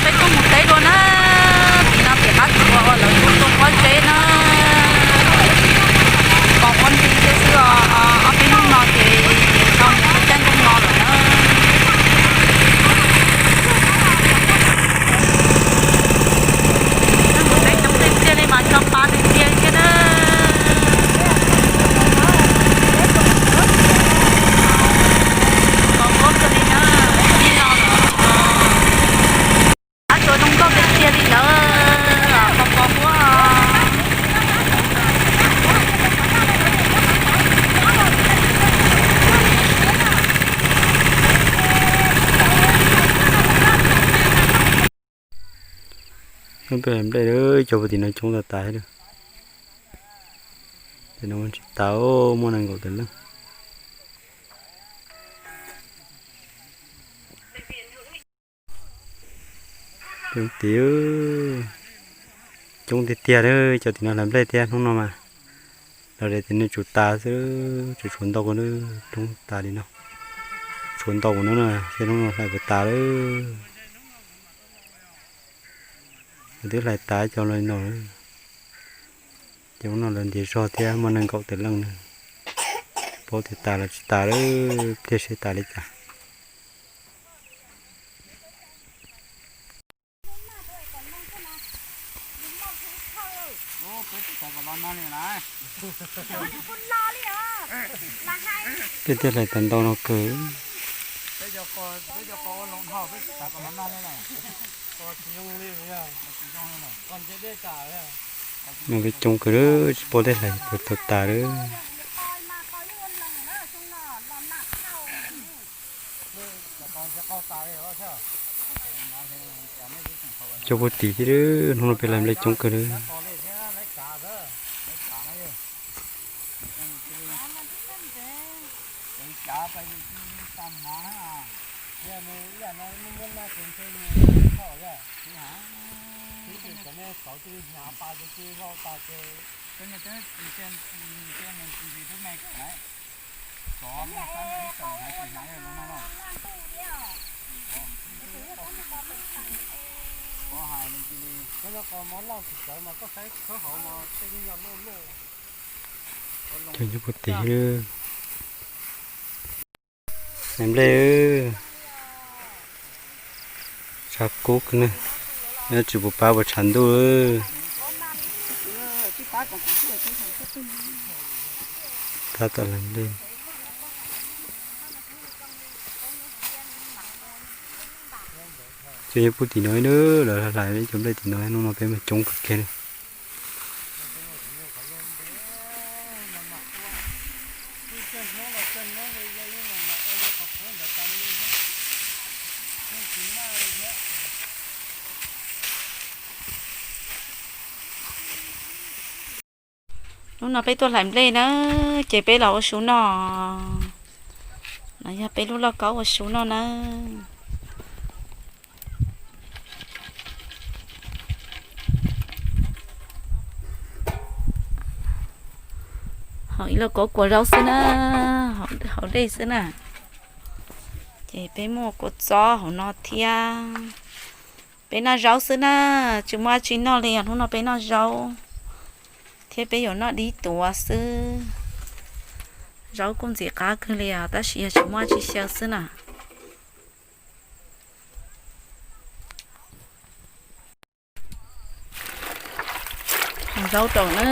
Peb tuaj mus teb dua na, tim no tim qab tsuas uas lawv tuaj tua pob zeb na. Pom ua nti thiab xwb os, ob peb hnub no ces tau mus ua caij ntuj no lawm na. Mus teb coob tiag tiag li mas tso pa tiag tiag thiab na. Pos pob kiag li na, ib no lawm. Qab tsuas zoo nkauj tiag tiag li lawm, pos pos huab. Hnub peb hlais nplej, cov puag tim no coob tas tas li. Tim no tsis tas, muaj nees nkaum tawm leej. Coob tiag, coob tiag tiag li, cov tim no hlais nplej thiab hnub no mas. Los tias tim no tsum tas xwb, tsum tshuav ntau ko, roob tas li no. Tshuav ntau ko no na, seb hnub no hlais puas tas lawm. Lawv twb hlais tas cov los no, ces hnub no lawv ntiav zog thiab muaj nees nkaum tawm leej na. Paub tias tas los tsis tas lawm, pliag seb tas li cas. Peb twb hlais tas ntau no kawg. No peb coob kawg, tsis paub tej hlais puas tau tas lawm. Cov puag tim thiab, hnub no peb hlais nplej coob kawg li. Cov nyob puag tim, hlais nplej, tshav kub kawg na, nyob tsis pum pab puas tshav ntuj. Tab tom hlais nplej. Cov nyob puag tim no na, lawv hlais cov nplej tim no, hnub no peb mas coob kawg kiag li. Hnub no peb tuaj hlais nplej na, ces peb los ua su noj. No yog peb lub lauj kaub ua su noj na. Hau ib lauj kaub kua zaub xwb na, hau dej xwb na. Ces peb muaj kua txob hauv no thiab. Peb noj zaub xwb na, tsis muaj dab tsi noj li os. Hnub no peb noj zaub thiab peb yuav noj dib tuav xwb. Zaub kuj ntxim qab kawg li os, tab sis yog tsis muaj dab tsi xyaw xwb na. Hau zaub rau na.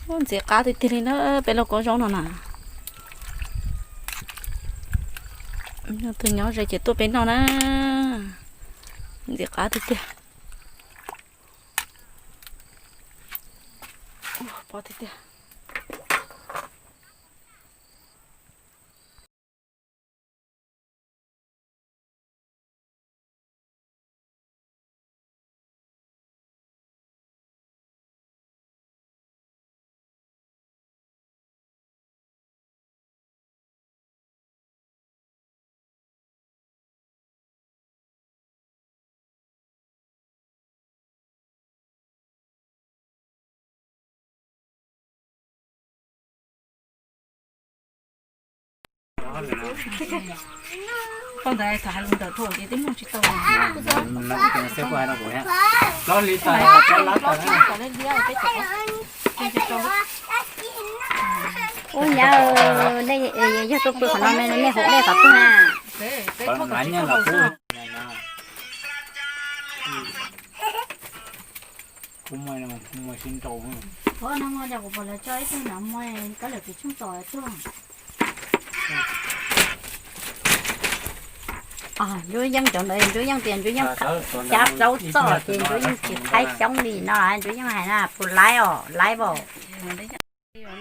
Ntxim qab tiag tiag li na, peb lub kaub zaub no na. Leej twg nyob ze ces tuaj peb noj na. Ntxim qab tiag tiag. Pom tiag tiag. Ub nyab, nej yog tuaj pw qhov no, nej haus dej qhov twg na? Ntsuab Yeej cov ntawd, Ntsuab Yeej tias Ntsuab Yeej xyab plaub txoj ces Ntsuab Yeej tsis qhaib xyoob li no, Ntsuab Yeej hais na, puas laib os, laib as?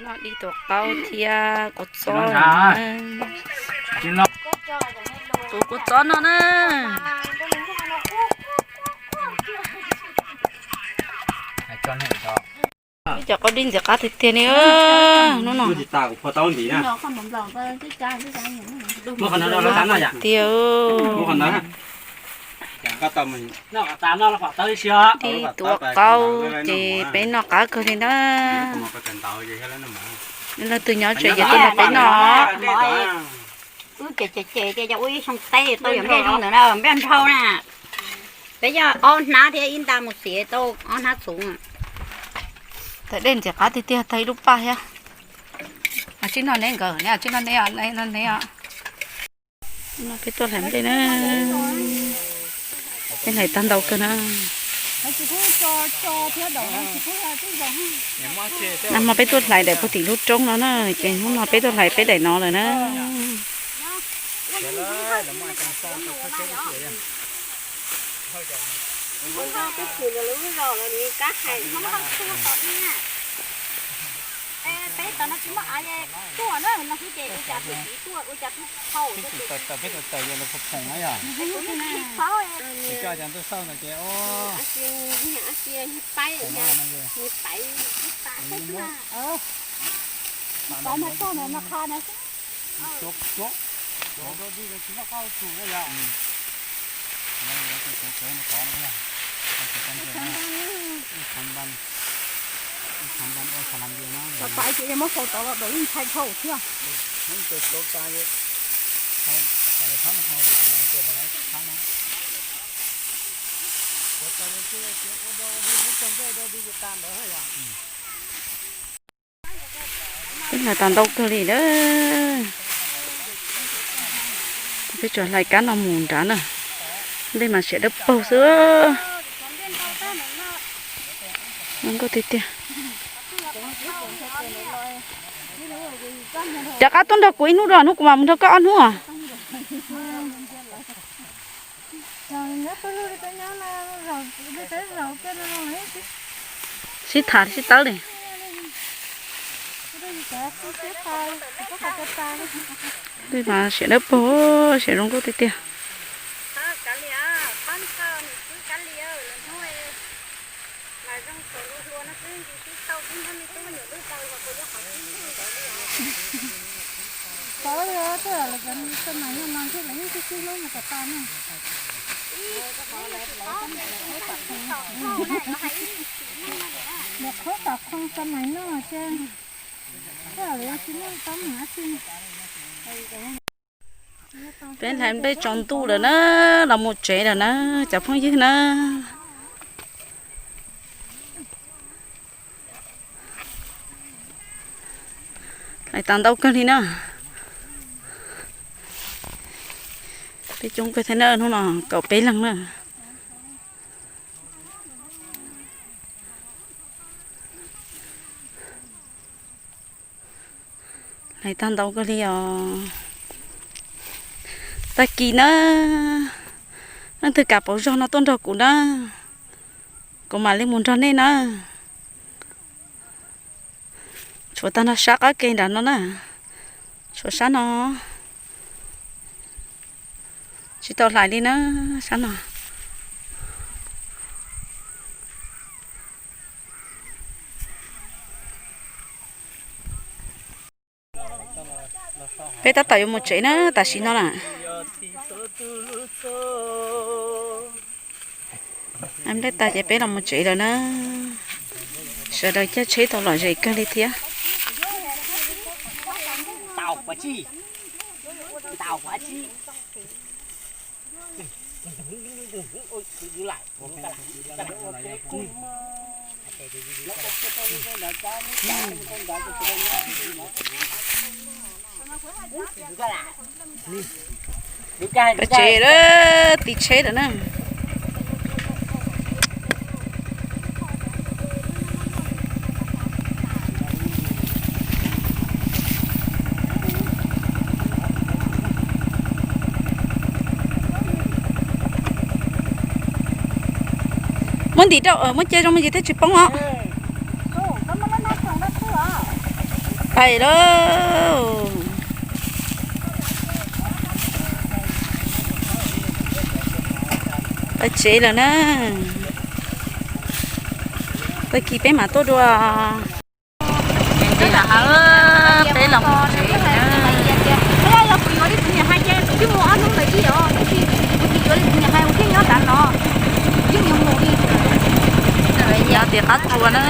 Noj dib tuam qaub thiab kua txob. Tus kua txob no na. Ib co qaub dib ntxim qab tiag tiag li hnub no. Tiag. Dib tuam qaub ces peb noj qab kawg li na. Leej twg nyob ze ces tuaj nrog peb noj. Wb ces ces ces ces ua ib xyoo teb tau yam nplej zoo ntawd na, nplej nrhau na. Peb coj ob hnab thiab ib nta mus xiav tau ob hnab txhuv. Tawm dej ntxim qab tiag tiag, tag ib lub paj thiab. Tsis noj neb nkawd, neb tsis noj neb, neb noj neb. No peb tuaj hlais nplej na. Peb hlais tag ntau kawg na. Nag hmo peb tuaj hlais daim puag tim lub roob no na, ces hnub no peb tuaj hlais peb daim no lawm na. Pais ces muab faus tod los daus yeej ntshai dhau thiab. Peb hlais tau ntau kawg li na. Peb tsuas hlais kab no mus nrad na. Nplej mas siav dawb paug xwb. Zoo nkauj tiag tiag. Rov qab tuaj nrog kuv ib hnub, rau hnub kuv mam mus nrog koj ob hnub. Sib tham sib tawb li. Nplej mas siav dawb paug, siav zoo nkauj tiag tiag. Lawv qhuab tom khoo xa mais noj ces, lawv tsis muaj teeb ab tsi. Peb hlais nplej tsaus ntuj lawm na, los mus tsev lawm na, cov phooj ywg na. Hlais tau ntau kawg li na. Peb coob kawg thiab na, hnub no kaum peb leeg na. Hais tag ntau kawg li os. Tag kis na, leej twg kam pauv zog no tuaj nrog kuv na, kuv mam li mus nrog nej na. Tshuav tag nrho sab qab ke nram no na, tshuav sab no. Tsis tau hlais li na, sab no. Peb tab tom yuav mus tsev na, tam sim no na. Nplej tas ces peb los mus tsev lawm na. Sawv daws caij tsheb tau lom zem kawg li thiab. Peb tsev lawm, tiv tsheb lawm na. Muab ntim rau, muab ce zoo me ntsis thiaj tsis poob os. Pais lauj. Peb tsev lawm na. Tag kis peb mam tuaj dua. Peb los tsev na. Yog tias qab tua na.